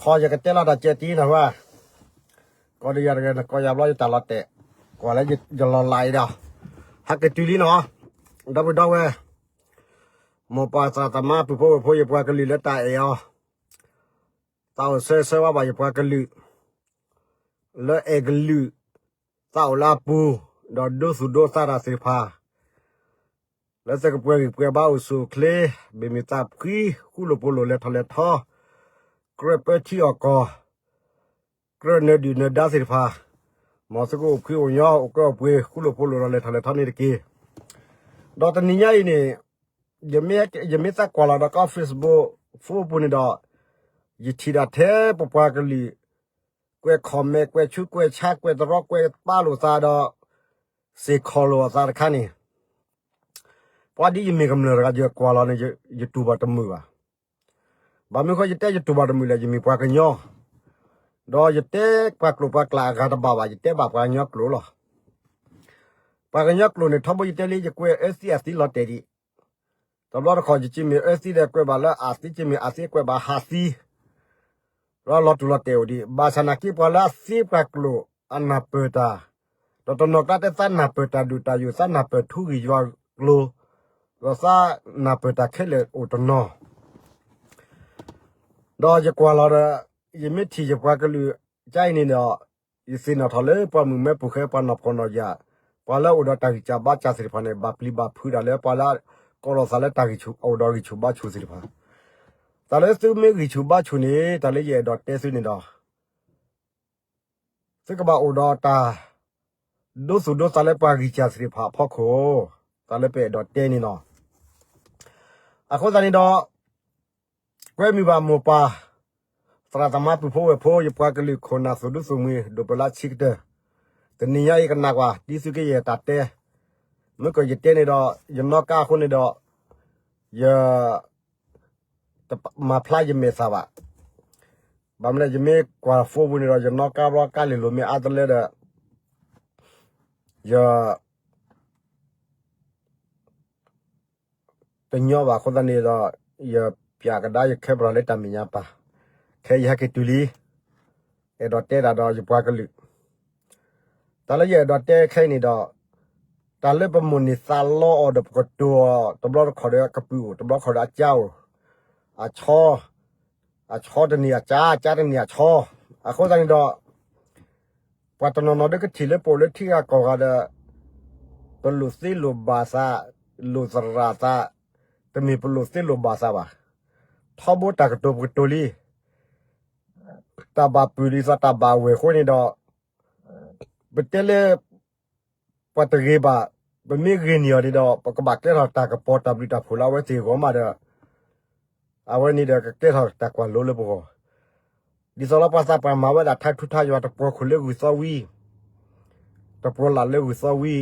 ခီယကတဲလီၤတၢ်ကဲတံၢ်နီၤဝဲ, ကိးဒီးယၤတဂၤ နကိးယၤဘျီယတၢ်လီၤတဲာ်, ကွၢ်လၢယလီၤလးအံၤဒီး, ဟဲက့ၤတုၤလံနီၤ, ဒီပုၢ်ဒီဝဲၢ်, မိၢ်ပၢ်သရၣ်သမါပုၢ်ဖိဝဲၢ်ဖိ ယပှၤကလုာ်လၢတၢ်အဲၣ်အီၤ, သးအိၣ်ဆၢဂ့ၤဆၢဝါဘၣ်ယပှၤကလုာ် လၢအဲၣ်ကလုာ်, သးအိၣ်လၢအပူၤ, ဒီးဒိသူၣ်ဒိသးတၢ်သ့ၣ်တဖၣ် လၢသုကပှဲၤဂံၢ်ပှဲၤဘါအိၣ်ဆူၣ်အိၣ်ချ့, ဘ့ၣ်မုာ်သးဖှံ, ဃူလိာ်ဖိးလိာ် လဲၤထီၣ်လဲၤထီ, ကြၢးပၢထံအီၣ်ကီၢ်, ကြၢးနၢၤဒုၣ်နၢၤဒါသ့ၣ်တဖၣ်, မ်သုကအိၣ်ဖှံအိၣ်ညီ အိၣ်ကၢအိၣ်ပှ့ၤ ဃူလိာ်ဖိးလိာ်ဒီး လဲၤထီၣ်လဲၤထီန့ၣ်တက့ၢ်. ဒီးတနံၤညါအံၤန့ၣ်, ယမ့ၢ်သးကွၢ်လီၤဒီးကီၢ် Facebook ဖိပူၤန့ၣ်ဒီး, ယထံၣ်ဒၣ်ထဲပပှၤကလုာ် ကွဲး comment ကွဲးဆူးကွဲးဆါ ကွဲးတရီကွဲးပါလိာ်သးဒီး စ့ၢ်ကီးလိာ်အသးတခါန့ၣ်, ပှၤဒ်ယမ့ၢ်ကမျၢၢ်တဂၤ ယကွၢ်လီၤန့ၣ် ယတူၢ်ဘၣ်တမုာ်ဘၣ်. ဘၣ်မနုၤဃိယတဲယတူၢ်ဘၣ်တမုာ်လဲၣ်, ယမ့ၢ်ပှၤကညီ, ဒီးယတဲပှၤကျိာ်ပှၤကျဲအဂၤတဘၣ်ဘၣ်, ယတဲဘၣ်ပှၤကညီကျိာ်လီၤ. ပှၤကညီကျိာ်န့ၣ် ထီဘိယတဲလံ ယကွဲးအၢသံအသံလီၤတဲာ်ဒံး, တဘျီတခီၣ် ယက့မ့ၢ်အၢသံဒီး ကွဲးဘၣ်လၢအသံ, က့မ့ၢ်အသံ ကွဲးဘၣ်ဟးသံ ဒီးလီၤတူာ်လီၤတဲာ်အိၣ်ဒံး, ဘၣ်ဆၣ်နာ်က့ ပှၤလၢအသ့ပှၤကျိာ်အနၢ်ပၢၢ်တၢ်, ဒီးတနီၤကျါတဲသးနၢ်ပၢၢ်တၢ်ဒုၣ်တၢ်ယိာ်, သးနၢ်ပၢၢ်ထူဂံၢ်ယွၤကျိၤ, ဒီးသးနၢ်ပၢၢ်တၢ်ခဲလၢာ်အိၣ်တနီၤ, ဒီးယကွၢ်လီၤဒီး ယမ့ၢ်ထံၣ်ယပှၤကလုာ်ကအံၤန့ၣ်ဒီး, ယသ့ၣ်နီၣ်ထီၣ်လၢပှၤမုၣ်မဲပိာ်ဃဲ ပှၤနီၢ်ဖှီၣ်နီၢ်ယာ်, ပှၤလၢအအိၣ်ဒီးတၢ်ဂံၢ်စၢ်ဘါစၢ်သ့ၣ်တဖၣ်န့ၣ် ဘၣ်ပျံၤဘၣ်ဖုးဒၣ်လၢ ပှၤလၢကိးလီၤသးလၢတၢ်ဂံၢ်ဆူၣ် အိၣ်ဒီးဂံၢ်ဆူၣ်ဘါဆူၣ်သ့ၣ်တဖၣ်, တၢ်လၢသုမ့ၢ်ဂံၢ်ဆူၣ်ဘါဆူၣ်န့ၣ် တၢ်လၢယအဲၣ်ဒိးတဲသုန့ၣ်ဒီး သုကဘၣ်အိၣ်ဒီးတၢ် ဒိသူၣ်ဒိသးလၢပှၤဂံၢ်စၢ်သ့ၣ်တဖၣ်အဖီခိၣ်, တၢ်လၢပအဲၣ်ဒိးတဲန့ၣ်လီၤ. အဃိသတးန့ၣ်ဒီး, ကွဲမုာ်ဘၣ်မိၢ်ပၢ်, သရၣ်သမါပုၢ်ဖိဝဲၢ်ဖိ ယပှၤကလုာ်ခိၣ်နၢ်သူၣ်ဒူသးမုာ် ဒိၣ်ပၢလၢဆံးကတၢၢ်, တနံၤညါအံၤကနၣ်ကွၢ် ဒ်သုကယဲၢ်တၢ်တဲ, မ့ၢ်ကယတဲန့ၣ်ဒီး ယနီၣ်ကါအဃိန့ၣ်ဒီး ယ တမၤဖျါယမဲာ်သၣ်ဘၣ်. ဘၣ်မနုၤလဲၣ် ယမ့ၢ်ကွၢ် phone ပူၤန့ၣ်ဒီး ယနီၣ်ကါဘျီ ကါလ့ၤလိာ်မ့ၢ်အါတလၢဒီး ယ တညီဘၣ်အဃိသတးန့ၣ်ဒီး ယပျးကဒါယ camera လၢတၢ်မဲာ်ညါပၢ်, ခဲအံၤယဟဲက့ၤတုၤလံ, အဲၣ်ဒိးတဲတၢ်ဒီးယပှၤကလုာ် တၢ်လၢယအဲၣ်ဒိးတဲခဲအံၤန့ၣ်ဒီး တၢ်လၢပမိၣ်န့ၢ်သးလီအီၤဒီးပကတိၤအီၤ တဘျီတခီၣ်ဒီးကပုာ်အိၣ်, တဘျီတခီၣ်ဒီးအကၠါအိၣ်, အဆီ, အဆီတန့ၢ်အကၠါ, အကၠါတန့ၢ်အဆီ, အဃိသတးန့ၣ်ဒီး ပှၤတနီၤနီၤဒၣ်ကထံၣ်လၢပအိၣ်လၢထံဂၤကီၢ်ဂၤဒီး ပလိၣ်သ့လိၣ်ဘၣ်သး, လိၣ်သရၣ်သး, တမ့ၢ်ပလိၣ်သ့လိၣ်ဘၣ်သးဘၣ်. ထီဘိတၢ်ကတိၤပကတိၤလံ တၢ်ဘၣ်ပုၢ်ဒ်သိးတၢ်ဘၣ်ဝဲၢ်အဃိန့ၣ်ဒီး ပတဲလၢ ပှၤတဂ့ၤဘၣ်, ပမ့ၢ်ဂ့ၤန့ၢ်အီၤန့ၣ်ဒီး ပကဘၣ်ကဲထီၣ်တၢ်ကပီၤတၢ်ဘျုးတၢ်ဖှိၣ်လၢအဝဲသ့ၣ်အဂီၢ်မးဒီး အဝဲန့ၣ်ဒီးကကဲထီၣ်တၢ်ကွၢ်လိလၢပဂီၢ်, ဒ်သိးလၢပှၤသးပှၢ်မၤဝဲဒၣ်ထါထူထါယွၤ တပှီၤခိၣ်လၢဂုၢ်သီဝံၤ တပှီၤလၢ်လၢဂုၢ်သီဝံၤ,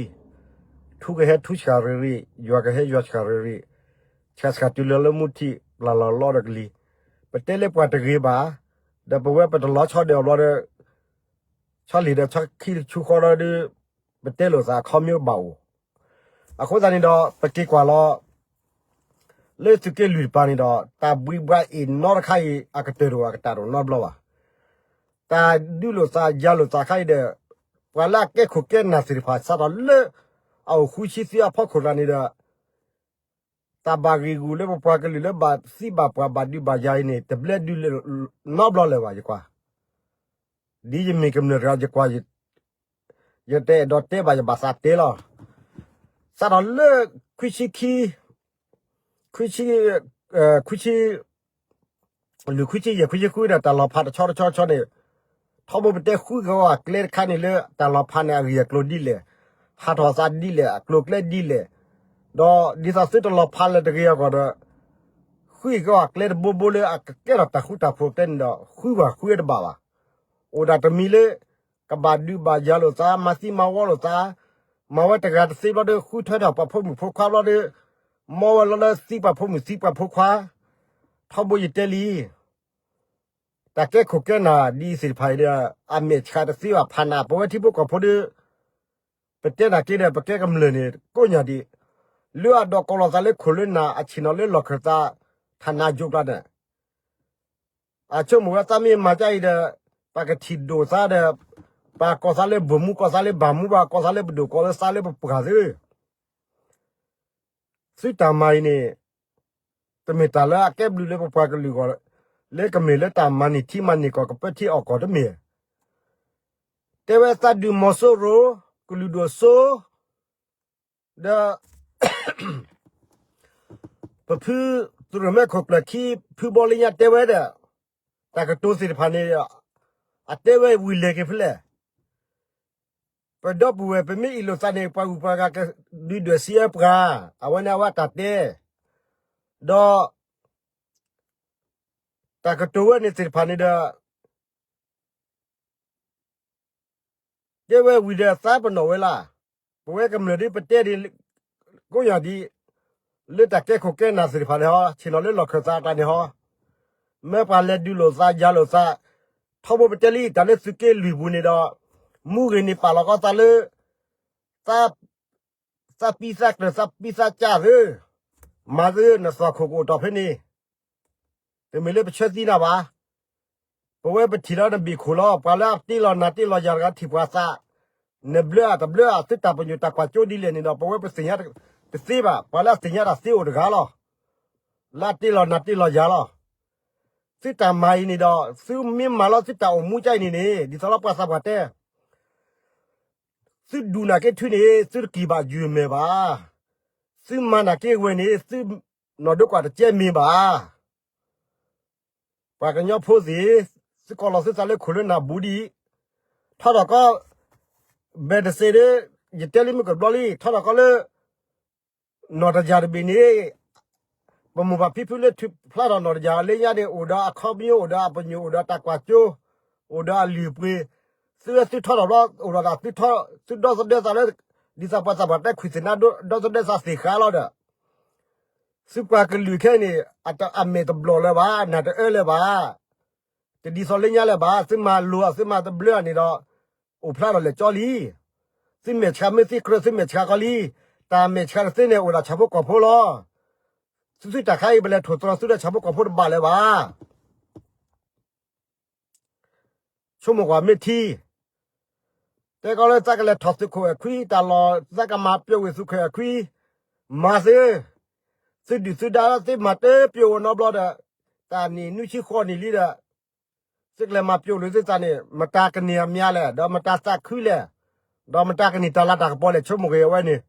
ထူကဟဲထူဆှၣ်ရ့ၣ်ရ့ၣ်, ယွၤကဟဲယွၤဆှၣ်ရ့ၣ်ရ့ၣ်, ဆှၣ်ဆှၣ်တုၤလၢလၢမူထံး ပျၢ်လီၤလီဒီးကလံၤ, ပတဲလၢပှၤတဂ့ၤဘၣ်, ဒီးပဝဲပတလီၤဆီဒီးအဘျီဒီး ဆီလံၤဒီးဆီခံတဆူဃီဒီး ပတဲလိာ်သးအခီပညီဘၣ်အိၣ်, အဃိသတးန့ၣ်ဒီး ပက့ၤကွၢ်လီၤ လၢသုးက့လွံၢ်တပၤန့ၣ်ဒီး တၢ်ဘှံးဘှါအ့ၣ်နီတခါအံၤ အကတၢၢ်တအိၣ် အကတၢၢ်တအိၣ်နီတဘျီဘၣ်. တၢ်ဒုးလိာ်သးယၤလိာ်သးခါအံၤဒီး ပှၤလၢအကဲခိၣ်ကဲနၢ်သ့ၣ်တဖၣ် စးထီၣ်လၢအအိၣ်ဃုဆံသ့အဖီခိၣ်တဂၤန့ၣ်ဒီး တၢ်ဘၣ်ဂံာ်ဂူာ်လၢပပှၤကလုာ်လၢဘၣ်သံဘၣ်ပှၢ်ဘၣ်ဒုးဘၣ်ယၤအံၤန့ၣ် တဘျဲဒုးလိာ်နီတဘျီလၢၤဘၣ် ယကွၢ် ဒ်ယမ့ၢ်ကမျၢၢ်တဂၤ ယကွၢ် ယတအဲၣ်ဒိးတဲဘၣ် ယဘၣ်သးတဲလီၤ. စးထီၣ်လၢ ခွံဆံခံ, ခွံဆံ, ခွံဆံ, လွံၢ်ခွံဆံယဲၢ်ခွံဆံဃုဒီး တၢ်လီၤဖးတဆီတဆီတဆီန့ၣ် ထီဘိပတဲဃုကဂီၢ်ကျဲတခါန့ၣ်လၢ တၢ်လီၤဖးန့ၣ်အဂ့ၢ်အကျိၤဒ်လဲၣ်, ဟးထီၣ်သးဒ်လဲၣ်, အကျိၤအကျဲဒ်လဲၣ်, ဒီးဒ်သိးသုတလီၤဖးလၢတဂ့ၤအဂီၢ်ဒီး ဃုကဂီၢ်ကျဲတဘိဘိလၢအကကဲထီၣ်တၢ်ဃူတၢ်ဖိးကျဲန့ၣ်ဒီး ဃုဘၣ်ဃုတဘၣ်ဘၣ်. အိၣ်ဒၣ်တမံၤလၢ ကဘၣ်ဒုးဘၣ်ယၤလိာ်သး, မၤသံမၤဝီလိာ်သး, မၤဝဲတဂၤတသ့ဘျီဒီး ဃုထွဲထီၣ်ပှၤဖိမုၣ်ဖိခွါဘျီဒီး မၤဝဲလီၤလၢသံပှၤဖိမုၣ်သံပှၤဖိခွါ, ထီဘိယတဲလံ တၢ်ကဲခိၣ်ကဲနၢ်ဒ်အံၤသ့ၣ်တဖၣ်အံၤဒီး အမဲာ်ဆှးတသ့ဘၣ် ဖးနၤ ပဝဲထံဖိကီၢ်ဖိဒီး ပတဲနၤက့ဒီး ပကဲကမျၢၢ်န့ၣ် ကိးညါဒံး, လၢအဒိးကိးလီၤသးလၢခိၣ်လၢနၢ် အဆ့ၣ်နီၤလၢလီၢ်ခၢၣ်သး ထးနါယိၤကျါန့ၣ် အဆိကမိၣ်ဝဲသးမ့ၢ်မၤကၢ်အံၤဒီး ပှၤကထံၣ်ဒိၣ်သးဒီး ပှၤကိးသးလၢဘိၣ်မူ ကိးသးလၢဘၣ်မူဘၣ် ကိးသးလၢပဒိၣ် ကိးလၢသးလၢပပှၢ်သ့ၣ် သုတၢ်မၤအံၤန့ၣ် တမ့ၢ်တၢ်လၢအကဲဘျုးလၢပပှၤကလုာ်အဂီၢ် လၢကမ့ၢ်လၢတၢ်မၤန့ၢ်ထံမၤန့ၢ်ကီၢ် ကပၢထံအီၣ်ကီၢ်တမ့ၢ်. တဲဝဲသးဒုးမီၤစိရိၤ ကလုာ်ဒိၣ်စိ ဒီး ပဖုသုးရိၣ်မဲခိၣ်ကျၢၢ်ခံ ဖုဘီလ့ညါတဲဝဲဒီး တၢ်ကတိၤသ့ၣ်တဖၣ်န့ၣ် အတဲဝဲဝံၤလဲၤက့ၤဖဲလဲၣ်. ပဒီပုၢ်ဝဲၢ် ပမ့ၢ်အ့ၣ်လိာ်သးန့ၣ် ပှၤဂုၤပှၤဂၤကဒုးဒွဲၣ်စံးအၢပှၤ, အဝဲန့ၣ်အဝဲတၢ်တဲ, ဒီး တၢ်ကတိၤဝဲန့ၣ်သ့ၣ်တဖၣ်န့ၣ်ဒီး တဲဝဲဝံၤဒီးသးပနီၣ်ဝဲလၢ်, ပဝဲကမျၢၢ်ဒ်ပတဲဒ် ကိးညါဒ် လၢတၢ်ကဲခိၣ်ကဲနၢ်သ့ၣ်တဖၣ်န့ၣ်ဟီ ဆ့ၣ်နီၤလၢလီၢ်ခၢၣ်သးအတၢ်န့ၣ်ဟီ, မ့ၢ်ပှၤလဲၤဒုးလိာ်သးယၤလိာ်သး, ထီဘိပတဲလံ တၢ်လၢသုးက့လွံၢ်ပူၤန့ၣ်ဒီး မူဂ့ၤန့ၣ်ပာ်လီၤကီသးလၢ သး သးပံသးကျၢၤသးပံသးကၢ်သ့, မၤသ့ နသွၣ်ခိၣ်ကအိၣ်တီၢ်ဖဲန့ၣ်, တမ့ၢ်လၢပဆၢသံနၤဘၣ်. ပဝဲပထံၣ်လီၤနဘ့ၣ်ခိၣ်လီၤ, ပှၤလၢအတ့လီၤနၤတ့လီၤယၤတဂၤထံၣ်ပှၤသး, နဘျၢအတဘျၢအ သုတၢ်ပညိၣ်တၢ်ကွၢ်စိဒ်လဲၣ်န့ၣ်ဒီး ပဝဲပသ့ၣ်ညါတသ့ဘၣ်, ပှၤလၢအသ့ၣ်ညါတၢ်သ့အိၣ်တဂၤလီၤ. လၢအတ့လီၤနၤတ့လီၤယၤလီၤ. သုတၢ်မၤအံၤန့ၣ်ဒီး သုမ့ၢ်မၤလီၤသုတၢ်အိၣ်မူကၢ်အံၤန့ၣ်န့ၣ် ဒ်သိးလၢပှၤသးပှၢ်တဲ သုဒူၣ်နာ်က့ထုန့ၣ် သုတကံၢ်ဘၣ်ယုၢ်မဲာ်ဘၣ်. သုမၤနာ်က့ဝဲန့ၣ် သုနီၢ်ဒိကွၢ်တကဲမ့ၢ်ဘၣ်. ပှၤကညီဖိသ့ၣ်, သုကီၢ်လီၤသုသးလၢခိၣ်လၢနၢ်ဘူးဒံး, ထီထီၣ်ကီ, ဘဲတစ့ဒီး, ယတဲလံမုၢ်ကဘျီလံ, ထီထီၣ်ကီလၢ နီၢ်တယၢ်တဘ့ၣ်န့ၣ် ပမိၢ်ပၢ်ဖံဖုလၢထုးဖျါထီၣ်နီၢ်တယၢ်လၢညါန့ၣ် အိၣ်ဒီးအခီပညီ အိၣ်ဒီးအပညိၣ် အိၣ်ဒီးတၢ်ကွၢ်စိ အိၣ်ဒီးအလုၢ်အပှ့ၤ, သုဝဲသုထီထီၣ်ဘျီ အိၣ်ဒီးတၢ်သုထီ, သုဒီသဒၢသးလၢ ဒ်သိးပှၤသးပှၢ်တဲခွံၣ်သ့ၣ်နါ ဒီသဒၢသးသ့ၣ်ဃာ်လီၤဒီး သုပှၤကလုာ်ခဲအံၤန့ၣ် အမဲာ်တဘျီၣ်လၢၤဘၣ်, နၢ်တအၢလၢၤဘၣ်, တဒ်သိးလၢညါလၢၤဘၣ်, သုမၤလိၤ သုမၤတဘျၢအန့ၣ်ဒီး အိၣ်ဖျါထီၣ်လဲာ်ကၠီလံ. သုမဲာ်ဆှးမ့ၢ်သ့ကြၢး သုမဲာ်ဆှးကီလံ. တၢ်မဲာ်ဆှးတသ့န့ၣ် အိၣ်ဒၣ်ဆၣ်ဖိကီၢ်ဖိလီၤ. သုသုတၢ်ခါအံၤ ပလဲၤထိၣ်သတြီၤသုဒီးဆၣ်ဖိကီၢ်ဖိတဘၣ်လၢၤဘၣ်. ဆိကမိၣ်ကွၢ်မ့ၢ်ထံ, တဲကီလၢသးကလဲၤထီၣ်သုးခိၣ်အဲၣ်ခွံ တၢ်လီၢ် သးကမၤပျိာ်ဝံၤသုးခိၣ်အဲၣ်ခွံ, မၤသ့, သုဒုၣ်သုဒါသုမၤတပျိာ်ဝဲနီတဘျီဒီး, တၢ်နံၣ်နွံဆံဃိးနံၣ်လံဒီး, သုကလဲၤမၤပျိာ်လိာ်သုသးန့ၣ် မတၤကန့ၢ်အမါလဲၣ်, ဒီးမတၤသးခုလဲၣ်, ဒီးမတၤကန့ၢ်တၢ်လၤတၢ်ကပီၤလဲၣ် ဆိကမိၣ်ဂ့ၤအဝဲန့ၣ်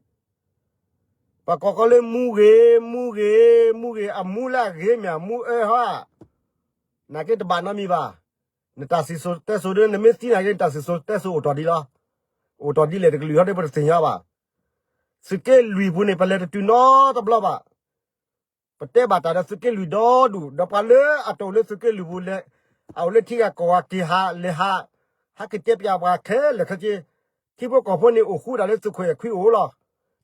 ပှၤကိးကီလၢမူဂ့ၤ, မူဂ့ၤ, မူဂ့ၤ, အမူလၢအဂ့ၤမ့ၢ်အမူအၢဟီဧါ. နာ်က့တဘၣ်နီတမံၤဘၣ်. နတၢ်စံၣ်စိၤတဲစိၤဒီး နမ့ၢ်သံနာ်က့ နတၢ်စံၣ်စိၤတဲစိၤအိၣ်ထီၣ်ဒ်လီၤ. အိၣ်ထီၣ်ဒ်လဲၣ်တကလုာ်ဟီဒီး ပတသ့ၣ်ညါဘၣ်. သုးက့လွံၢ်ပူၤန့ၣ် ပလဲၤတတုၤနီတဘျီဘၣ်. ပတဲဘၣ်တၢ်ဒီးသုးက့လွံၢ်ဒီဒူၣ်, ဒီးပှၤလၢအတအိၣ်လၢသုးက့လွံၢ်ပူၤလဲၣ်, အအိၣ်လၢထံဂၤကီၢ်ဂၤက့ၤဟးလဲၤဟး, ဟဲက့ၤတဲပၠးပှၤခဲလၢာ်ခဲဆ့, ထံဖိကီၢ်ဖိန့ၣ်အိၣ်ဃူဒၣ်လၢသုးခိၣ်အဲၣ်ခွံအိၣ်လီၤ.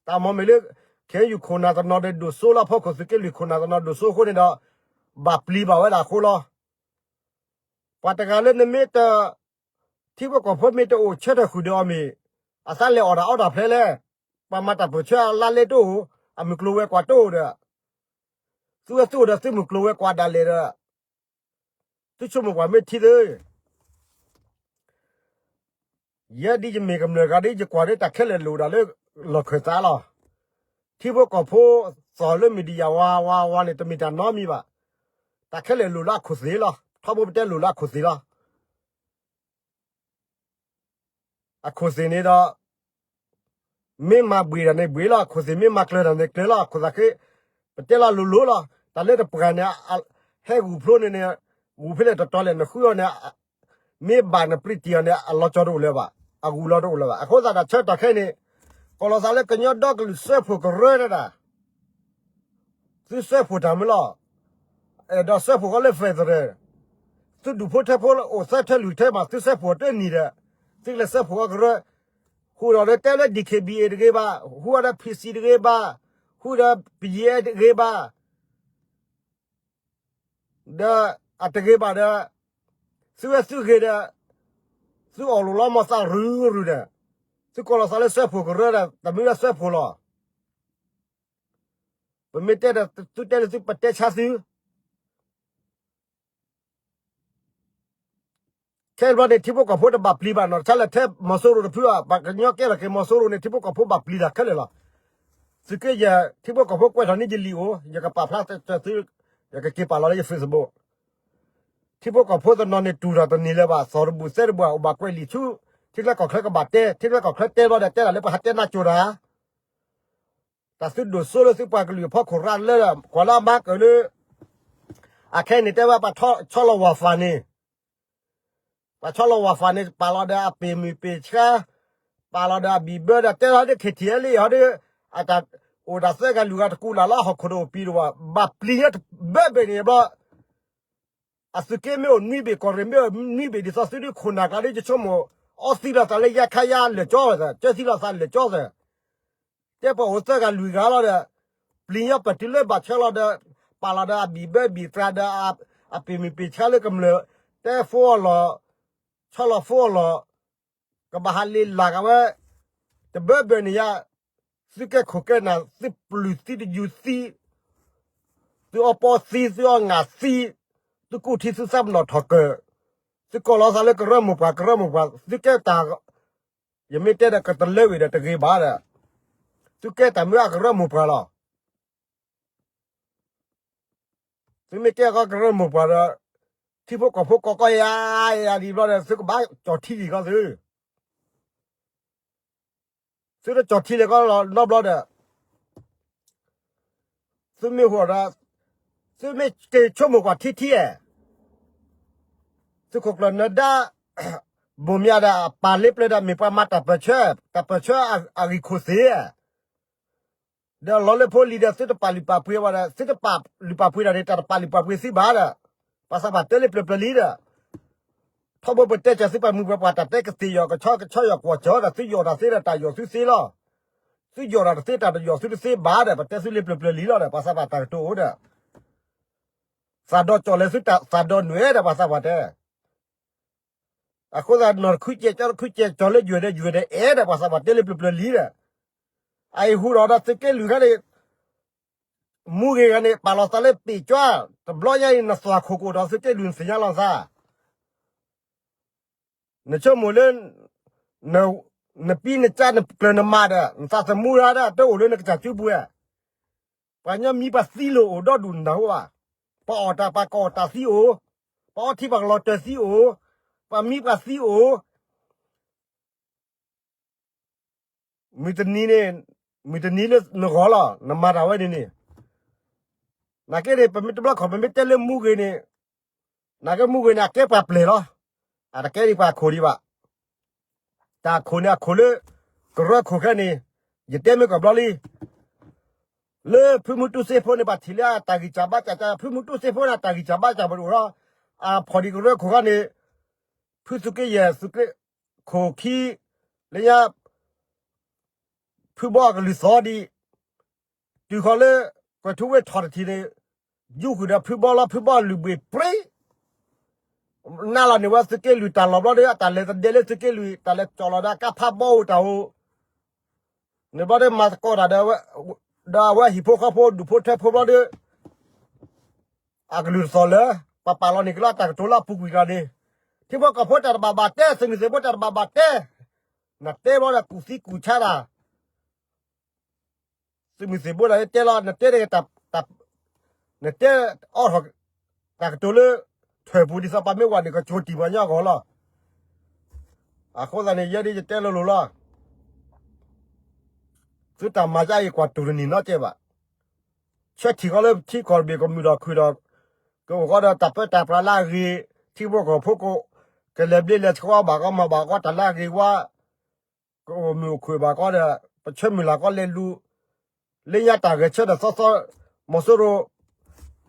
တၢ်မီၢ်မ့ၢ်လၢ ခဲယူၢ်ခိၣ်နၢ်တနီၤဒီးဒိၣ်စိလီၤ, ဖီခိၣ်သုးက့လွံၢ်ခိၣ်နၢ်တနီၤဒိၣ်စိအဃိန့ၣ်ဒီး ဘၣ်ပျံၤဘၣ်ဝဲဒၣ်အဃိလီၤ. ပှၤတဂၤလၢနမ့ၢ်တ ထံဖိကီၢ်ဖိမ့ၢ်တအိၣ်ဆၢထၢၣ်ဃုာ်ဒီးအီၤမ့ၢ် အသးလဲၤအီၣ်တၢ်အီတၢ်ဖျဲလဲၣ်, ပှၤမၤတၢ်ပၢၢ်ဆၢအလါလဲတအိၣ်, အမုၢ်ကျိၤဝဲၤကွာ်တအိၣ်ဒီး, သုဝဲသုအိၣ်ဒီးသုမုၢ်ကျိၤဝဲၤကွာ်ဒၣ်လဲာ်ဒီး, သုဆိကမိၣ်ပှၤမ့ၢ်ထံသ့ ယဲဒ်ယမ့ၢ်ကမျၢၢ်ဂၤဒ်ယကွၢ်ဒီးတၢ်ခဲလၢာ်လိၣ်ဒၣ်လၢလီၢ်ခၢၣ်သးလီၤ. ထံဖိကီၢ်ဖိသိၣ်လၢမံၤဒံယၤဝါဝါဝါန့ၣ် တမ့ၢ်တၢ်နီတမံၤဘၣ်. တၢ်ခဲလၢာ်လိၣ်လၢအခိၣ်သ့ၣ်လီၤ. ထီဘိပတဲလိၣ်လၢအခိၣ်သ့ၣ်လီၤ. အခိၣ်သ့ၣ်န့ၣ်ဒီး မ့ၢ်မၤဘှံးတၢ်န့ၣ်ဘှံးလီၤ. အခိၣ်သ့ၣ်မ့ၢ်မၤကျၢၤတၢ်န့ၣ်ကျၢၤလီၤ. အခိၣ်သ့ၣ်ခဲ ပတဲလီၤလိၤလိၤလီၤ. တၢ်လၢတပှၢ်န့ၣ် ဟဲဂုာ်ဖျိန့ၣ်န့ၣ် ဂုာ်ဖဲလဲၣ်တတီၤလဲၣ် နဃုအီၤန့ၣ် မ့ၢ်ဘၣ်နပျံၤတံၢ်အီၤန့ၣ် အလီၤကၠီတအိၣ်လၢၤဘၣ်. အဂုာ်လီၤတအိၣ်လၢၤဘၣ်. အဃိသတးဒီးဆၢကတီၢ်ခဲအံၤန့ၣ် ကီၢ်လီၤသးလၢကညီဒီကလုာ်စၢဖှိၣ်ကရၢတဒၣ် သုစၢဖှိၣ်တၢ်မုၢ်လီၤ. အဲၣ်ဒိးစၢဖှိၣ်ဃီလၢ federal, သုဒူၣ်ဖိထၢဖိအိၣ်သၢထၢလွံၢ်ထၢမး သုစၢဖှိၣ်တနံၤဒီး သုကလဲၤစၢဖှိၣ်ဃီကရၢ, ဟူးဒီးတဲလၢ D K B A တဂ့ၤဘၣ်, ဟူးဒီး P C တဂ့ၤဘၣ်, ဟူးဒီး P G I တဂ့ၤဘၣ် ဒီးအတဂ့ၤဘၣ်ဒီး သုဝဲသုဂ့ၤဒီး သုအီၣ်လိာ်လီၤမီၢ်သးရုၢ်ရုၢ်ဒီး သုကီၢ်လီၤသးလၢစၢဖှိၣ်ကရၢဒီး တမ့ၢ်လၢစၢဖှိၣ်လီၤ. ပမ့ၢ်တဲဒီးသုတဲလၢသုပတဲဆါသု တဲဘျီန့ၣ် ထံဖိကီၢ်ဖိတဘၣ်ပျံၤဘၣ်နီၤ, တၢ်လၢထဲမီၤစိရိၤတဖုဘၣ်, ပှၤကညီကဲထီၣ်က့ၤမီၤစိရိၤန့ၣ် ထံဖိကီၢ်ဖိဘၣ်ပျံၤတၢ်ခဲလၢာ်လီၤ. သုးက့ယဲၢ် ထံဖိကီၢ်ဖိကွဲးထီၣ်န့ၢ်ယလံာ်အိၣ်, ယကပာ်ဖျါသု, ယကက့ၤပာ်လီၤလၢယ Facebook. ထံဖိကီၢ်ဖိတနီၤန့ၣ် တူၢ်ထီၣ်တန့ၢ်လၢၤဘၣ်, သီၣ်တဘူၣ်သဲတဘူၣ် အိၣ်ဘၣ်ကွဲးလံာ်ဆူ ထံချၢကီၢ်ချၢကဘၣ်တဲ, ထံချၢကီၢ်ချၢတဲဘျီဒီး တဲတၢ်လၢပှၤဟးတဲနၢ်ကၠိတၢ် တၢ်သုဒိၣ်စိလၢသုပှၤကလုာ်အဖီခိၣ်ရၢလၢ ကွၢ်လၢအမါကၢၢ်လၢ အခဲအံၤန့ၣ် တဲဝဲပှၤဆီလီၤဝၤဖးန့ၣ်, ပှၤဆီလီၤဝၤဖးန့ၣ် ပာ်လီၤဒီးအပ့ၢ်မုၢ်ပ့ၢ်ဆှါ, ပာ်လီၤဒီးအဘံၣ်ဘၢဒီး တဲလီၤဒ် ခ့ထံၣ်အဲလံ ဟီဒ် အတၢ်အိၣ်တၢ်သၢဂၤလွံၢ်ဂၤတကူးလၢ်လၢဟီၣ်ခိၣ်ဒီးအိၣ်ပံၤတဝၢ ဘၣ်ပျံၤညါတဘၢဘၢန့ၣ်ဘျီ အသုးက့မ့ၢ်အိၣ်နွံဘ့ၣ် ကီၢ်ရ့ၣ်မ့ၢ်အိၣ်နွံဘ့ၣ် ဒ်သိးသုဒုးခိၣ်နၢ်ကျါဒ် ယဆိကမိၣ် အီသံလီၤသးလၢယါခါယါလၢာ်ကၠီသၢ, ကၠီသံလီၤသးလၢာ်ကၠီသၢ, တဲပှၤအိၣ်သၢဂၤလွံၢ်ဂၤလီၤဒီး ပျံၤညါပတုၤလၢဘၣ်ဆၢလီၤဒီး ပာ်လီၤဒီးအဘံၣ်ဘၢဘံၣ်သြၣ်ဒီး အပ့ၢ်မုၢ်ပ့ၢ်ဆှါလၢကမျၢၢ် တဲဖိအီၤလီၤ, ဆီလီၤဖိအီၤလီၤ, ကဘၣ်ဟးလ့လၢ်ကဝဲ တဘၢဘၢန့ၣ်ယါ, သုကဲခိၣ်ကဲနၢ် သုပျုၢ်သံတယူၤသံ သုအီပီသံ သုအီငၣ်သံ, သုကူၣ်ထံသုသးပနီၣ်ထီၣ်ကၢၢ်, သုကိးလီၤသးလၢကရၢမိၢ်ပှၢ် ကရၢမိၢ်ပှၢ် သုကဲတၢ်, ယမ့ၢ်တဲဒီးကတလၢဝံၤဒီးတဂ့ၤဘၣ်ဒီး, သုကဲတၢ်မ့ၢ်အကရၢမိၢ်ပှၢ်လီၤ. သုမ့ၢ်ကဲကီကရၢမိၢ်ပှၢ်ဒီး ထံဖိကီၢ်ဖိကိးကီယၤယၤဒ်ဘျီဒီး သုကဘၣ်ကၠီၣ်ထံလံၤကီသု သုတကၠီၣ်ထံလံၤကီလီၤနီတဘျီဒီး သုမ့ၢ်ဟူဒီး သုမ့ၢ်က့ၤဆိကမိၣ်ကွၢ်ထံထံဧါ, သုးခိၣ်ကျၢၢ်နၢၤဒါ ဘိၣ်မၠးဒီး ပာ်လ့ပျၢၤဒီး မ့ၢ်ပှၤမၤတၢ်ပၢၢ်ဆၢ, တၢ်ပၢၢ်ဆၢအဂံၢ်ခိၣ်သ့ဧါ ဒီးလီၤလၢဖိလံၤဒီး သုတပာ်လုၢ်ပာ်ပှ့ၤဘၣ်ဒီး သုတပာ်လုၢ်ပာ်ပှ့ၤတၢ်န့ၣ် တၢ်တပာ်လုၢ်ပာ်ပှ့ၤသုဘၣ်ဒီး ပှၤသးပှၢ်တဲလၢပျၢၤပျၢၤလံဒီး ထီဘိပတဲစၢၤသုပှၤမုၢ်ပှၤပှၢ် တၢ်တဲကသ့ၣ်ယီၤ ကဆီကဆီယီၤကွီၢ်စၢၤဒီး သုယီၢ်တၢ်သ့ဒီးတၢ်ယီၢ်သုသ့လီၤ. သုယီၢ်တၢ်တသ့ တၢ်တယီၢ်သုတသ့ဘၣ်ဒီး ပတဲသုလၢပျၢၤပျၢၤလံလီၤဒီး ပှၤသးပှၢ်တၢ်ကတိၤအိၣ်ဒီး သးဒီးကၠီၣ်လဲၤသုတၢ်သးဒီးနွဲဒီး ပှၤသးပှၢ်တဲ အဃိသတး နီၢ်တခုကဲး ကၠီတခုကဲး ကၠီလၢယွဲၢ်ဒီးယွဲၢ်ဒီးအဲၣ်ဒီး ပှၤသးပှၢ်တဲလၢပျၢၤပျၢၤလံဒီး အအံၤဟူဒီးဒီးသုးက့လွံၢ်ခါန့ၣ် မူဂ့ၤဂၤန့ၣ် ပာ်လီၤသးလၢပ့ၣ်ကၠွါ တဘျီညါအံၤ နသွၣ်ခိၣ်ကအိၣ်ဒီးသုးက့လွံၢ် နသ့ၣ်ညါလီၤသး နဆိကမိၣ်လၢ နပံနကၢ်နကျၢၤနမၤဒီး နသးသမူရၤဒီး တအိၣ်လၢနကစၢ်စုပူၤဧါ. ပှၤကညီမံပှၤသံလိာ်အိၣ်ဒီဒူၣ်နၢ်ဟူဘၣ်. ပှၤအီၣ်တၢ်ပှၤကအီၣ်တၢ်သံအိၣ်, ပှၤအီထံပှၤကလီၤတၢၤသံအိၣ်, ပှၤမံပှၤသံအိၣ် မုၢ်တနံၤန့ၣ် မုၢ်တနံၤလၢနဂီၢ်လီၤ နမၤတၢ်ဝဲန့ၣ်န့ၣ်, နာ်က့န့ၣ် ပမ့ၢ်တဘျီခီၣ် ပမ့ၢ်တဲလၢမူဂ့ၤန့ၣ်, နာ်က့မူဂ့ၤန့ၣ် အကဲပှၤပျဲၢ်လီၤ. အတကဲဒံးပှၤအခိၣ်ဒံးဘၣ်. တၢ်အခိၣ်န့ၣ် အခိၣ်လၢ ကရၢခိၣ်ခဲန့ၣ် ယတဲမ့ၢ်ကီၢ်ဘျီလံ လၢဖုမူတူစ့ဖိန့ၣ် ပှၤထံၣ်လၢအတၢ်ဂံၢ်စၢ်ဘါစၢ် ဖုမူတူစ့ဖိန့ၣ် အတၢ်ဂံၢ်စၢ်ဘါစၢ်ပဒိၣ်လီၤ. အဖီၣ်ဒံးကရၢခိၣ်ခါန့ၣ် ဖုသုးက့ယဲၢ် သုးက့ခိၣ်ခံ လၢညါ ဖုဘီအကလုၢ်သီဒံး တုၤဃီၤလၢ ကွဲၤထူဝ့ၢ်ထီၣ်တထံၣ်န့ၣ် ယူဃုာ်ဒီးဖုဘီလီၤ ဖုဘီအလုၢ်ဘှံးပြံ နးလီၤန့ၢ်ဝဲသုးက့လွံၢ်တၢ်လီၢ်ဘျီဒီး အတၢ်လဲၤသဒဲလၢသုးက့လွံၢ် တၢ်လဲၤကၠီၣ်လီၤဒီးကါဖးဘီအိၣ်တၢ်အိၣ် န့ၣ်ဘျီဒီးမၤသကိးတၢ်ဒီး ဒီးအဝဲဟံၣ်ဖိဃီဖိဒူၣ်ဖိထၢဖိဘျီဒီး အကလုၢ်တသီၣ်လၢ ပပာ်လီၤန့ၢ်က့ၤလၢအတၢ်ကတိၤလၢအပူၤကွံာ်ကျါန့ၣ် ထံဖိကီၢ်ဖိတၢ်တဘၣ်ဘၣ်တဲ သုးမုၢ်သံၣ်ဘိတၢ်တဘၣ်ဘၣ်တဲ နတဲဘျီဒီးကူၣ်သံကူၣ်ဆါတၢ် သုးမုၢ်သံၣ်ဘိတၢ်တဲလီၤ နတဲတဂ့ၤ နတဲအီၣ်ထီၣ် တၢ်ကတိၤလၢ ထွဲၣ်ပူၤဒ်သိးပှၤမ့ၢ်ဝဲန့ၣ် ကကၠိတံၢ်ပှၤညီအဂီၢ်လီၤ. အဃိသတးန့ၣ် ယဲဒ်ယတဲလိၤလိၤလီၤ. သုတၢ်မၤကအံၤကွၢ်တူၢ်တနံၤနီတစဲးဘၣ်. ဆၢထံၣ်ဃီလၢထံကီၢ်တဘ့ၣ်ကမုာ်ထီၣ်ခုၣ်ထီၣ် ကအိၣ်ဃီဒီးတၢ်ပၢတၢ်ပြးလၢအဂ့ၤ ထံဖိကီၢ်ဖိက ကလဲၤဘျ့လဲၤဆှီဘၣ်ဃီမၤဘၣ်ဃီတၢ်လၢအဂ့ၤဝါ ကအိၣ်မုာ်အိၣ်ခုၣ်ဘၣ်ဃီဒီး ပဆၢမုၢ်လၢ်ဃီလဲၤလူၤ လၢညါတၢ်ဂဲၤဆၢထၢၣ်သီသီ မီၤစိရိၤ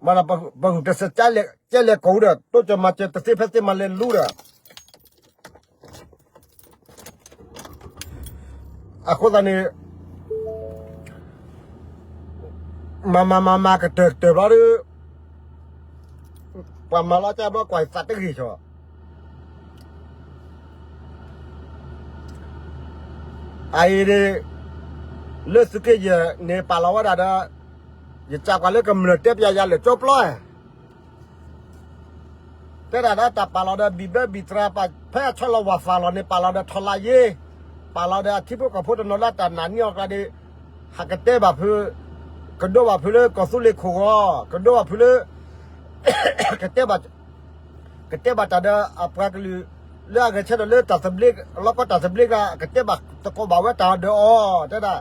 မၤဒီးပဂုာ်ကျဲးစၢးကဲလဲၤကီၢ်ဒီး တိစၢၤမၤစၢၤတသ့ဖဲသ့မၤလဲၤလူၤဒီး အဃိသတးန့ၣ် မၤမၤမၤမၤကတၢၢ်ကတၢၢ်ဘျီဒီး ပှၤမၤလီၤကၢ်ဘျီကွၢ်သးတဂ့ၤဆီၣ် အအံၤန့ၣ် လၢသုးက့ယဲၢ်န့ၣ် ပာ်လီၤဝဲဒၣ်ဒီး ယစံးကွၢ်လၢကမျၢၢ်တဲပျးယၤလၢာ်ကၠီပျီဧါ တဲဒၣ်ဒီးတၢ်ပာ်လီၤဒီးဘံၣ်ဘၢဘံၣ်တြါပာ် ဖဲအဆီလီၤဝၢ်သၣ်လီၤန့ၣ် ပာ်လီၤဒီးထီလါယ့, ပာ်လီၤဒီးအထံဖိကီၢ်ဖိတနီၤလၢတၢ်နာ်န့ၢ်အီၤကျါဒီး ဟးကတဲဘၣ်ဖု, ကဒိဘၣ်ဖုလၢကီၢ်သူလ့ၤခိၣ်ဂီၤ, ကဒိဘၣ်ဖုလၢ ကတဲဘၣ် ကတဲဘၣ်တၢ်ဒီးအပှၤကလုာ် လၢအဂဲၤဆၢထၢၣ်လၢတၢ်သဘျ့ လီၢ်ကီၢ်တၢ်သဘျ့ကျါ ကတဲဘၣ်သကိးဘၣ်ဝဲတၢ်ဒီးအီၤ တဲဒၣ်,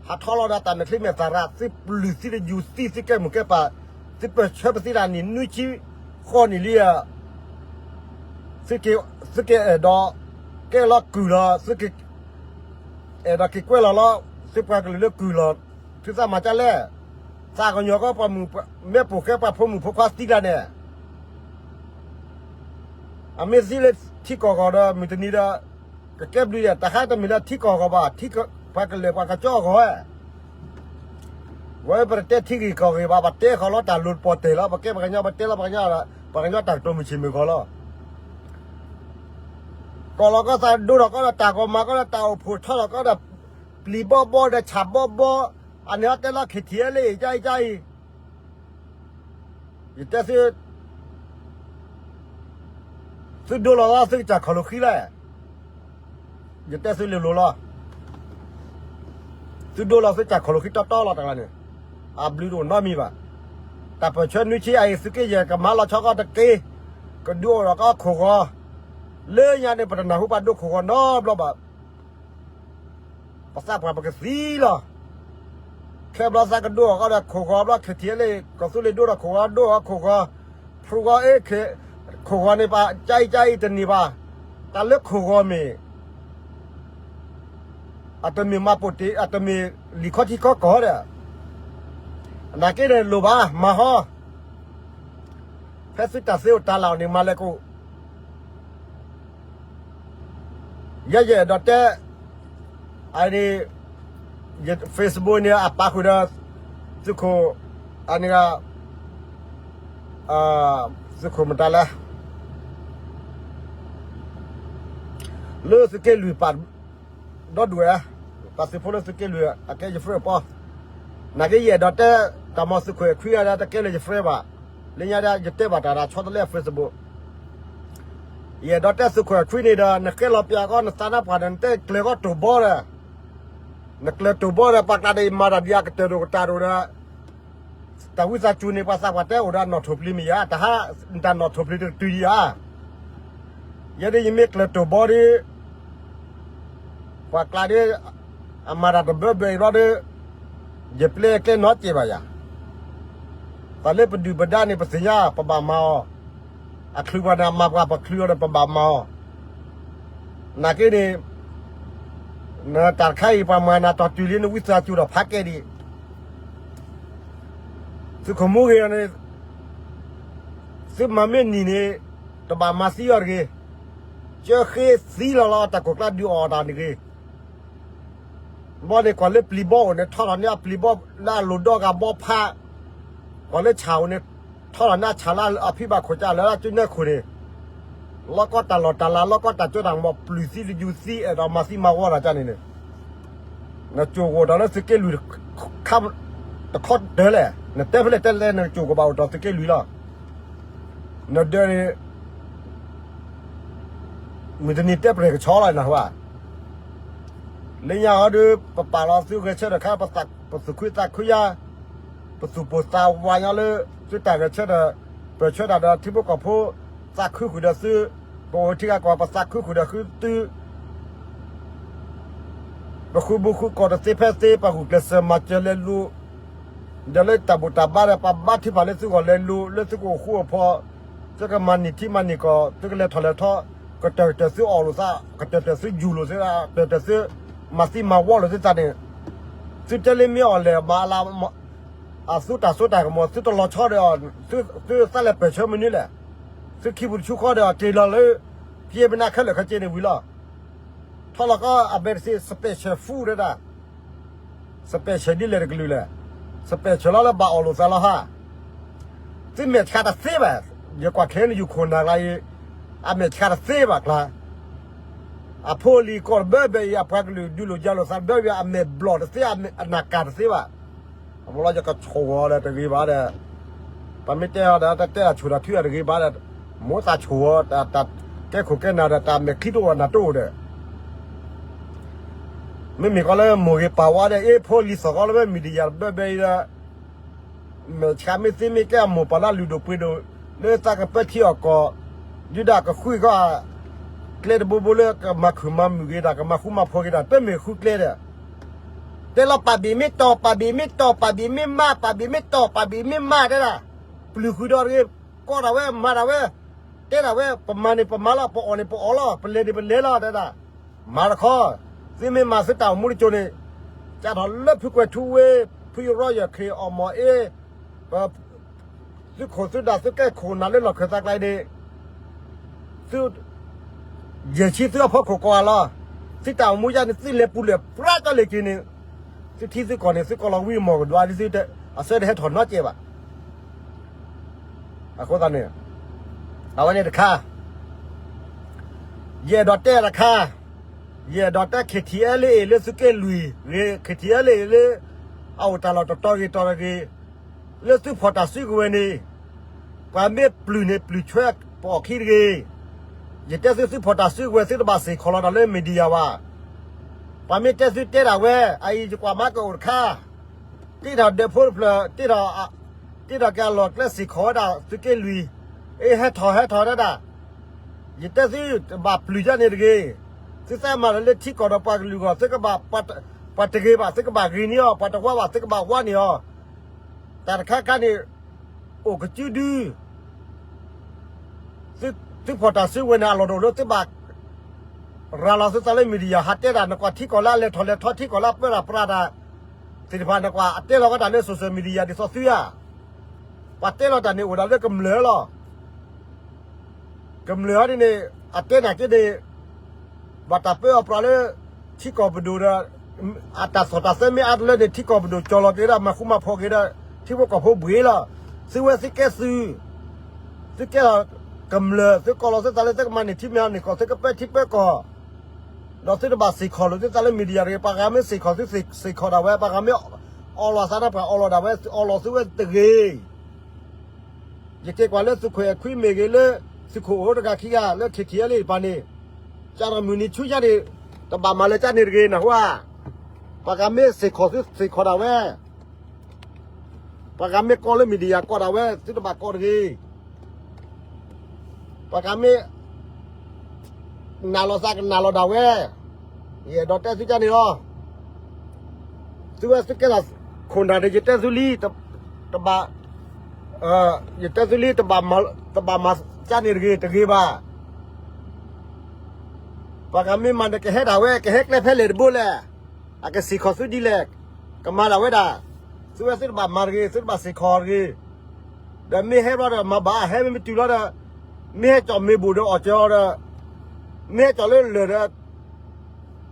ဟးထီလီၤဒီးတၢ်မဲာ်ချံမဲာ်သၣ်ရၣ် သုပျုၢ်သုတယူၤသံသုကဲမုၢ်ကဲပၢ်, သုပၢၢ်ဆၢပသံတၢ်နံၣ်နွံဆံဃီနံၣ်လံ, သုက, သုကအဲၣ်ဒိး ကဲလီၤကုၢ်လီၤ, သုက, အဲၣ်ဒိးက့ၤကွဲလီၤလီၤ, သုပှၤကလုာ်လၢကုၢ်လီၤ, သုသးမၤကလဲၣ်, သးကညီၤကီးပှၤမုၣ်, မ့ၢ်ပိာ်ဃဲပှၤဖိမုၣ်ဖိခွါသံတၢ်န့ၣ် အမ့ၢ်သံလၢထံကီၢ်ဂီၤဒီး မုၢ်တနံၤဒီး ကကဲဘျုးယဲၢ် တၢ်ဟးတမ့ၢ်လၢထံကီၢ်ဂီၤဘၣ်, ထံက, ပှၤကလဲၤပှၤကကၠီအဂီၤဝဲ, ဝဲပတတဲထံဂ့ၢ်ကီၢ်ဂ့ၢ်ဘၣ်, ပတဲဃီၤလီၤတၢ်လိၤပီၢ်တဲာ်လီၤ, ပကဲပှၤကညီ ပတဲလီၤပှၤကညီ, ပှၤကညီတၢ်ကတိၤမုၢ်ဆ့ၣ်မုၢ်ဂီၤလီၤ. ကီၢ်လီၤကီၢ်သးဒိၣ်ထီၣ်ကီးဒီးတၢ်ဂီၤမၤကီးဒီးတၢ်အိၣ်ဖှိၣ်ထီထီၣ်ကီးဒီး ပျံၤဘီဘီဒီးဆၣ်ဘီဘီ, အန့ၣ်အီၤတဲလီၤ ခ့ထံၣ်လၢအံၤ ကအံၤကအံၤ ယတဲသု, သုဒိလီၤလီၤသုကစၢ်ခီၣ်လိာ်ဃံလဲၣ်, ယတဲသုလိၤလိၤလီၤ, သုဒိလီၤသုကစၢ်ခီၣ်လိာ်ဃံတီတီလီၤတဂၤန့ၣ်, အဘျုးတအိၣ်နီတမံၤဘၣ်, တၢ်ပၢၢ်ဆၢနွံဆံအံၤ သုးက့ယဲၢ်ကမၤလီၤဆီကီးတက့ၢ်, ကဒုးအိၣ်ဒီးကီးခိၣ်ဂီၤ, လၢညါန့ၣ် ပတနၢ်ဟူပှၤဒိခိၣ်ဂီၤနီတဘျီဘၣ် ပသးပှၢ်ပကသံလီၤ. ခဲဘျီသးကဒိၣ်အီၤကီးဒီးခိၣ်ဂီၤဘျီ ခ့ထံၣ်လၢ ကီၢ်သူလ့ၤဒိၣ်ဒီးခိၣ်ဂီၤဒိၣ်အီၤခိၣ်ဂီၤ, ဖရူဂီၤအ့ ခိၣ်ဂီၤန့ၣ်ပာ် ကအံၤကအံၤတန့ၢ်ဘၣ်, တၢ်လၢခိၣ်ဂီၤမ့ၢ် အတမ့ၢ်မၤပိာ်တ့ၢ် အတမ့ၢ်လံာ်ခီထံခီကီၢ်ဒီး, နာ်က့န့ၣ်လိၣ်ဘၣ်မၤဟီ ဖဲသုတၢ်သ့အိၣ်တၢ်လၢ်အိၣ်န့ၣ် မၤလဲၤကိး, ယဲယအဲၣ်ဒိးတဲ, အန့ၣ်, ယ Facebook န့ၣ် အပာ်ဃုာ်ဒီး, သုးခိၣ်, အန့ၣ်ဂ့ၤ, သုးခိၣ်မတၤလဲၣ်, လၢသုးက့လွံၢ်ပာ် ဒီဒူၣ်ဝဲ, ပှၤသုးဖိလၢသုးက့လွံၢ်အကဲယ friend ပီ, နာ်က့ယအဲၣ်ဒိးတဲ, တၢ်မၤသုးခိၣ်အဲၣ်ခွံဂၤဒီးတကဲလၢယ friend ဘၣ်, လၢညါဒီးယတဲဘၣ်တၢ်ဒီးဆီတလဲ Facebook, ယအဲၣ်ဒိးတဲသုးခိၣ်အဲၣ်ခွံန့ၣ်ဒီး နဃဲလီၤပၠးကီးနသးနါပှၢ်ဒီး နတဲကျၢၤကီးတိၢ်ဘီဒီး, နကျၢၤတိၢ်ဘီဒီး ပှၤကျါဒီးယမၤတၢ်ဒ်အကတၢၢ်တအိၣ်ကတၢၢ်တအိၣ်ဒီး တၢ်ဝံသးစူၤန့ၣ် ပှၤသးပှၢ်တဲအိၣ်ဒီးနီၣ်ထိၣ်ပျံၤမ့ၢ်ဧါ, တၢ်ဟး, တၢ်နီၣ်ထိၣ်ပျံၤတကတုၤဒံးဧါ, ယဲဒ်ယမ့ၢ်ကျၢၤတိၢ်ဘီဒီး, ပှၤကျါဒီး, အမၤတၢ်တဘၢဘၢအံၤဘျီဒီး, ယပျဲကျဲနီတစဲးဘၣ်ယၤ, တၢ်လၢပဒုၣ်ပဒါန့ၣ် ပသ့ၣ်ညါပဘၣ်မၤအီၤ, အချုးပှၤန့ၣ် အမၤပှၤပချုးအီၤဒီးပဘၣ်မၤအီၤ, နာ်က့န့ၣ် နတၢ်တခါအံၤ ပှၤမၤနၤတီၢ်တုၤလံ နဝံသးစူၤဒီးဖးကဲဒံး, သုးခိၣ်မူဂ့ၤန့ၣ်, သုမၤမ့ၢ်နံၤန့ၣ်, တဘၣ်မၤသံအီၤတဂ့ၤ, ကၢဃ့သံလီၤလီၤ တၢ်ကိၢ်ကျါဒုးအီၣ်တၢ်န့ၣ်ဂ့ၤ ဘီန့ၣ် ကွၢ်လၢပျံၤဘီအိၣ်န့ၣ် ထီထီၣ်န့ၢ်အပျံၤဘီလၢအလိၤဒီဂၤဘီဖး, ကွၢ်လၢဆၣ်အိၣ်န့ၣ် ထီထီၣ်န့ၢ်အဆၣ်လၢအဖံဘၣ်ခိၣ်ကၢ်လၢ ကၠိနဲၣ်ခိၣ်န့ၣ်, လီၢ်ကီတၢ်လီၢ်တၢ်လၤ လီၢ်ကီတၢ်စိတၢ်ကမီၤ ပျုၢ်သံတယူၤသံ အဲၣ်ဒိးမၤသံမၤဝီတၢ်ကၢ်န့ၣ်န့ၣ်, နကိၢ်ဂီၤတၢ်လၢသုးက့လွံၢ် တခီတၢၤလဲၣ်, နတဲဖဲလဲၣ်တဲလဲၣ် နကိၢ်ကဘၣ်အိၣ်ဒီးသုးက့လွံၢ်လီၤ, နဒၢးန့ၣ် မုၢ်တနံၤတဲပရဲၣ်ကဆီလီၤနၢ်ဟူဧါ, လၢညါအီၤဒီး ပပာ်လီၤသုဂဲၤဆၢထၢၣ်ခါ ပသူၣ်ခုသးခုယါ, ပသူၣ်ပိၢ်သးဝးညီလၢ သုတၢ်ဂဲၤဆၢထၢၣ် ပၢၢ်ဆၢတၢ်ဒီးထံဖိကီၢ်ဖိ သးခုဃုာ်ဒီးသု, ပအိၣ်ထံဂၤကီၢ် ပသးခုဃုာ်ဒီးသု ပဃုဘူးဃုကီၢ်တသ့ဖဲသ့ ပဂုာ်ကျဲးစၢးမၤစၢၤလဲၤလိၤ, ဒီးလၢတၢ်ဘူၣ်တၢ်ဘါဒီး ပဘါထုကဖၣ်လၢသုဂီၢ်လဲၤလိၤ လၢသုကအိၣ်ဃူအိၣ်ဖိး, သုကမၤနံၣ်ထံမၤနံၣ်ကီၢ် သုကလဲၤထီၣ်လဲၤထီ, ကတၢၢ်ကတၢၢ်သုအီၣ်လိာ်သး, ကတၢၢ်တၢၢ်သုယူၢ်လိာ်သး, တၢၢ်တၢၢ်သုမၤသံမၤဝီလိာ်သုသးန့ၣ်, သုတဲလၢမ့ၢ်အီၤလဲၣ် မၤအလၤ အသုတၢ်စိတၢ်ကမီၤ သုတလီၤဆီဒီးအီၤ, သုသးလဲၤပၢၢ်ဆၢမနုၤလဲၣ်, သုခံပူၤတဆူဃီဒီးအီၤ တ့ၢ်လီၤလၢ ဖဲပနၢ်ခဲလၢာ်ခဲဆ့န့ၣ်ဝံၤလီၤ. ထီလီၤကီးအဘဲတသ့ special food ဒၣ်, special ဒ်လဲၣ်တကလုာ်လဲၣ်, special လီၤလၢဘၣ်အီၣ်လိာ်သးလီၤဟါ, သုမဲာ်ဆှးတသ့ဘၣ်, ယကွၢ်ခဲန့ၣ် ယူၢ်ခိၣ်နၢ်ကျါအံၤ, အမဲာ်ဆှးတသ့ဘၣ်ကျါ အဖိအလံၤကီၢ်တဘၢဘၢအံၤ အပှၤကလုာ်ဒုးလိာ်ယၤလိာ်သးတဘၢဘၢ အမဲာ်ဘျီၣ်တသ့ အနၢ်ကၢ်တသ့ဘၣ်. အမ့ၢ်လီၤ ယကဆိၣ်ဂီၤဒီးတဂ့ၤဘၣ်ဒီး, ပမ့ၢ်တဲအီၤဒီး တတဲအဆိၣ်တၢ်ထုအီၤတဂ့ၤဘၣ်ဒီး, မိၢ်သးဆိၣ်ဝဲ တၢ်ကဲခိၣ်ကဲနၢ်ဒီး တၢ်မဲာ်ချံတအိၣ်နၢ်တအိၣ်ဒီး မ့မ့ၢ်ကီးလၢမိၢ်ဂ့ၤပၢ်ဝါဒီး အ့ၣ်ဖိလံၤသီၣ်ကီးလၢ မ့ၢ်မံၤဒံယၤဘၢဘဲအံၤဒီး မဲာ်ဆှးမ့ၢ်သ့မ့ၢ်ကဲအမိၢ်ပၢ်လၢအလုၢ်ဒိၣ်ပှ့ၤဒိၣ် လၢသးကပၢထံအီၣ်ကီၢ် ဒုးဒၣ်ကဃုကီၢ် ကျဲတဘိဘိလၢကမၤဃူမၤဖိးက့ၤတၢ် ကမၤဃူမၤဖိးက့ၤတၢ် တမ့ၢ်ဃုကျဲဒီး တဲလီၤပာ်ဘ့ၣ်မ့ၢ်တီၢ် ပာ်ဘ့ၣ်မ့ၢ်တီၢ် ပာ်ဘ့ၣ်မ့ၢ်မၤ ပာ်ဘ့ၣ်မ့ၢ်မၤ ပာ်ဘ့ၣ်မ့ၢ်မၤတဲဒၣ် ပျုၢ်ဃုာ်ဒီးတဂ့ၤ ကီၢ်ဒၣ်ဝဲ မၤဒၣ်ဝဲ တဲဒၣ်ဝဲ ပမၤန့ၣ်ပမၤလီၤ ပအီၣ်န့ၣ်ပအီၣ်လီၤ ပလဲၤန့ၣ်ပလဲၤလီၤတဲဒၣ် မၤတခီ သုမ့ၢ်မၤသုတၢ်အိၣ်မူတကၠိန့ၣ် ကၢ်ထီၣ်လၢဖုကွဲၤထူဝ့ ဖုယရီယၢၢ်ခရံာ်အီၣ်မီၢ်အ့ ပ သုခိၣ်သုဒၣ်သုကဲခိၣ်နၢ်လၢလီၢ်ခၢၣ်သးကျါန့ၣ် သု ယဲၢ်ဆံသုအဖီခိၣ်ကိးဂၤလီၤ. သုတၢ်အိၣ်မူယါန့ၣ် သုလဲၤပူၤလဲၤပြးကၠီလ့ၤက့ၤန့ၣ် သုထံသုကီၢ်န့ၣ် သုကီၢ်လီၤဝံၤမီၢ်ကဒွးဒ်သု အဆၢတဟဲထီၣ်နီတစဲးဘၣ်. အဃိသတးန့ၣ် အဝဲန့ၣ်တခါ ယအဲၣ်ဒိးတဲတခါ ယအဲၣ်ဒိးတဲ K T L A လၢသုးက့လွံၢ်ဂ့ၤ K T L A လၢ အအိၣ်တၢ်လီၢ်တတီၤဂ့ၤတီၤဂ့ၤ လၢသုဖီၣ်တၢ်စုကဝဲၤန့ၣ် ပှၤမ့ၢ်ပျုၢ်န့ၣ်ပျုၢ်ဆွဲပအီၣ်ခံတဂ့ၤ. ယတဲသုသုဖီၣ်တၢ်စုကဝဲၤ သုတဘၣ်စ့ၢ်ခီၣ်လီၤတၢ်လၢ media ဘၣ်. ပှၤမ့ၢ်တဲသုတဲဒၣ်ဝဲ အအံၤယကွၢ်မၤကအိၣ်တခါ တ့ထီၣ်ဒၢးဖိတဖျၢၣ် တ့ထီၣ် တ့ထီၣ်က့ၤအလီၢ်ကျဲစ့ၢ်ခီၣ်ဝဲဒၣ်သုးက့လွံၢ် အ့ဟဲထီၣ်ဟဲထီၣ်ဒၣ်ဒၣ် ယတဲသုတဘၣ်ပျုၢ်ယါန့ၣ်တဂ့ၤ. သုသးမၤလၢထံကီၢ်ဒီးပှၤကလုာ်အဂီၢ် သုကဘၣ် ပှၤတဂ့ၤဘၣ် သုကဘၣ်ဂ့ၤန့ၢ်အီၤ ပှၤတဝါဘၣ် သုကဘၣ်ဝါန့ၢ်အီၤ. တၢ်တခါခါန့ၣ် အိၣ်ကစုဒု သုဖီၣ်တၢ်စုကဝဲၤန့ၣ် အလီၢ်တအိၣ်လၢသုဘၣ် ရၤလီၤသုသးလၢ media ဟးတဲတၢ် နကွၢ်ထံကီၢ်လၢအလဲၤထီၣ်လဲၤထီ ထံကီၢ်လၢအပၢတၢ်ပြးတၢ် သ့ၣ်တဖၣ် နကွၢ်အတဲလီၤကီးတၢ်လၢ social media ဒ်သိးသုဧါ. ပှၤတဲလီၤတၢ်န့ၣ်အိၣ်ဒၣ်လၢကမျၢၢ်လီၤ. ကမျၢၢ်ဟီဒ်န့ၣ် အတဲနာ်က့န့ၣ် ဘၣ်တၢ်ပၢအီၤပြးလၢ ထံကီၢ်ပဒိၣ်ဒီး အတၢ်သီၣ်တၢ်သဲမ့ၢ်အါတလၢန့ၣ် ထံကီၢ်ပဒိၣ်ကၠီလီၤက့ၤဒီး မၤဃူမၤဖိးက့ၤဒီး ထံဖိကီၢ်ဖိဘှ့ၣ်လီၤ. သုဝဲသုကဲသုး သုကဲလီၤကမျၢၢ် သုကီၢ်လီၤသုသးလၢသုကမၤန့ၢ်ထံမ့ၢ်အီၤန့ၣ်ကီၢ် သုကပၢထံပၢကီၢ် ဒီးသုတဘၣ်စ့ၢ်ခီၣ်လိာ်သုသးလၢ media တဂ့ၤ. ပှၤဂၤမ့ၢ်စ့ၢ်ခီၣ်သု စ့ၢ်ခီၣ်ဒၣ်ဝဲ ပှၤဂၤမ့ၢ်အီလီၤသးဒီးပှၤအီလီၤဒၣ်ဝဲ အီလီၤသုဝဲတဂ့ၤ. ယက့ၤကွၢ်လၢသုးခိၣ်အဲၣ်ခွံမ့ၢ်ဂ့ၤ လၢသုးခိၣ်အိၣ်တဂၤခံဂၤလၢ K T L A တဖၣ်န့ၣ် ကၢ်ထီၣ်မုၢ်နံၤဆူညါန့ၣ် တဘၣ်မၤလၢကၢ်န့ၣ်တဂ့ၤ နၢ်ဟူဧါ. ပှၤဂၤမ့ၢ်စ့ၢ်ခီၣ်သု စ့ၢ်ခီၣ်ဒၣ်ဝဲ ပှၤဂၤမ့ၢ်ကီလၢ media ကီဒၣ်ဝဲ သုတဘၣ်ကီတဂ့ၤ. ပှၤဂၤမ့ၢ် နာ်လီၤသးကနာ်လီၤဒၣ်ဝဲ, ယအဲၣ်ဒိးတဲသုကၢ်န့ၣ်လီၤ. သုဝဲသုကဲထီၣ်ခိၣ်နၢ်န့ၣ် ယတဲသုလံ, တဘၣ်, ယတဲသုလံ, တဘၣ်မၤကၢ်န့ၣ်တဂ့ၤ, တဂ့ၤဘၣ်. ပှၤဂၤမ့ၢ်မၤန့ၣ် ကဟဲဒၣ်ဝဲ, ကဟဲကျဲဖဲလဲၣ်တဘိလဲၣ်, အကစံၣ်ခီၣ်သုဒ်လဲၣ်, ကမၤဒၣ်ဝဲဒၣ်. သုဝဲသုတဘၣ်မၤတဂ့ၤ, သုတဘၣ်စံၣ်ခီၣ်တဂ့ၤ. ဒီးမ့ၢ်ဟဲဘျီဒီးမၤဘၣ်, ဟဲမ့ၢ်မ့ၢ်တုၤလီၤဒီး, မ့ၢ်ဟဲကၠီၣ်မ့ၢ်ဘိၣ်ဒီးအီၣ်ကၠီဒီး, မ့ၢ်ဟဲကၠီၣ်လၢလၢၢ်ဒီး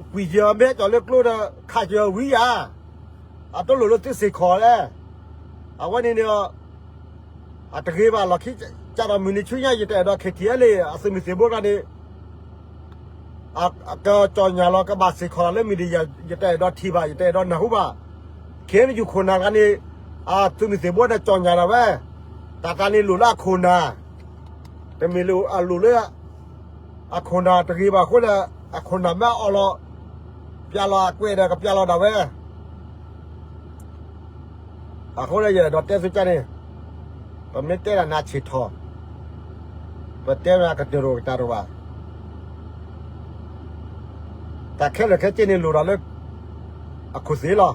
ကွံာ်ကၠီၣ်, မ့ၢ်ဟဲကၠီၣ်လၢကျိဒီး ခးကၠီၣ်ဝံၤယၤ, အတလိၣ်လၢသုစ့ၣ်ခီၣ်လဲၣ်. အဝဲန့ၣ်န့ၣ် အတဂ့ၤဘၣ်လီၤ. ကၢ်ဒီးမုၢ်နံၤဆူညါ ယတအဲၣ်ဒိး K T L A အသုးမုၢ်သံၣ်ဘိတဂၤန့ၣ် ကကၠီၣ်ညၣ်လီၤ ကဘၣ်စ့ၣ်ခီၣ်လီၤလၢ media ယတအဲၣ်ဒိးထံၣ်ဘၣ်, ယတအဲၣ်ဒိးနၢ်ဟူဘၣ်. ခဲအံၤ ယခိၣ်နၢ်တဂၤန့ၣ် အသုးမုၢ်သံၣ်ဘိန့ၣ် ကၠီၣ်ညၣ်ဒၣ်ဝဲ, တၢ်တၢ်န့ၣ်လိၣ်လၢအခိၣ်နၢ်, တမ့ၢ်လၢအလိၣ်လၢ အခိၣ်နၢ်တဂ့ၤဘၣ်အဃိဒီး အခိၣ်နၢ်မ့ၢ်အီလီၤ, ပျဲလီၤအကွဲးဒီး ကပျဲလီၤဒၣ်ဝဲ. အဃိဒီးယအဲၣ်ဒိးတဲသုကၢ်န့ၣ်, ပမ့ၢ်တဲတၢ်န့ၣ်ဆံးထီၣ်, ပတဲမ့ၢ်ကတၢၢ်တအိၣ်ကတၢၢ်တအိၣ်ဘၣ်. တၢ်ခဲလၢာ်ခဲဆ့န့ၣ်လိၣ်ဒီးလၢ အခိၣ်သ့ၣ်လီၤ.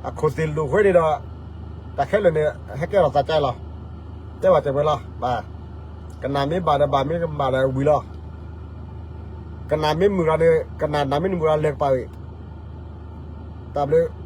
အခိၣ်သ့ၣ်လိၣ်ဃဲန့ၣ်ဒီး တၢ်ခဲလၢာ်န့ၣ် ဟဲကဲထီၣ်သးကၢ်လီၤ. တဲဘၣ်တဲဝဲလီၤ. ကနၣ်မ့ၢ်ဘၣ်ဒီးဘၣ်, မ့ၢ်ကဘၣ်ဒီးဝံၤလီၤ. ကနၣ်မ့ၢ်မုာ်ဂၤန့ၣ် ကနၣ်, နၢ်မ့ၢ်မုာ်ဂၤလဲၤကပၤဝံၤ. တၢ်ဘျုး.